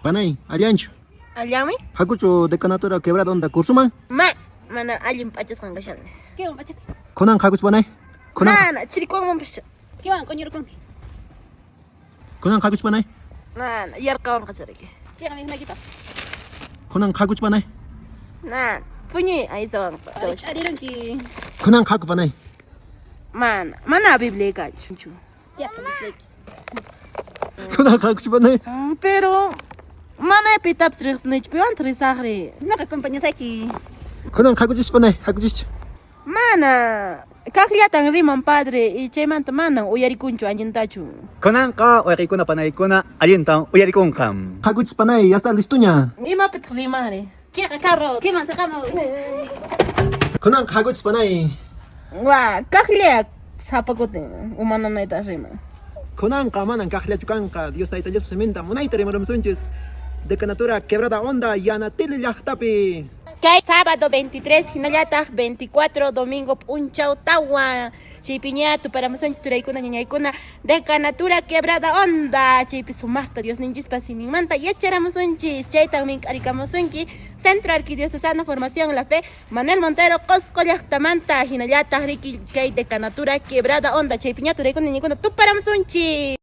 Panay, allanchu? Allanmi? Hakuchu decanatura Quebrada Honda kursuman? Ma, mana allin p'achasqan kashani. Kiwan p'achaka. Kunan hakuchu panay? Kunan Mana, chirikuwanmanpas. Kiwan q'uñirqunki. Kunan hakuchu panay? Mana, yarqawanqa chariki. Kiwan mikhunakipaq. Kunan hakuchu panay? Mana, puñuy aysawanqa. Ch'arirunki. Kunan haku panay. Mana, mana Biblia kanchu. Kiaqa Bibliayki. Kunan hakuchu panay? Pero mana pitapas riqsinichu, piwantaq risaqri? Noqa compañasayki. Kunan hakuchis panay, hakuchis. Mana, kaqllatan riman padre y chaymanta manan uyarikunchu allintachu. Kunanqa wayqiykuna panaykuna allintan uyarikunqam. Hakuchis panay, ya está listoña. Imapitaq rimanri? Kiaqa carro, kiman saqamuy. Kunan hakuchis panay. Wa, kaqlla sapa kutin uma nanayta riman. Kunanqa manan kaqllachu kanqa, Dios Tayta Diospa siminta munayta rimaramusunchis. Decanatura Quebrada Honda Yanatili llaqtapi. Kay sábado 23 hinallataq 24 domingo p'unchaw tawa chaypiña tuparamusunchis turaykuna ñañaykuna Decanatura Quebrada Honda chaypi sumaqta Diosninchispa siminmanta yacharamusunchis chaytan mink'arikamusunki Centro Arquidiocesano Formación La Fe Manuel Montero Qosqo llaqtamanta hinallataq riki kay Decanatura Quebrada Honda chaypiña turaykuna ñañaykuna tuparamusunchis.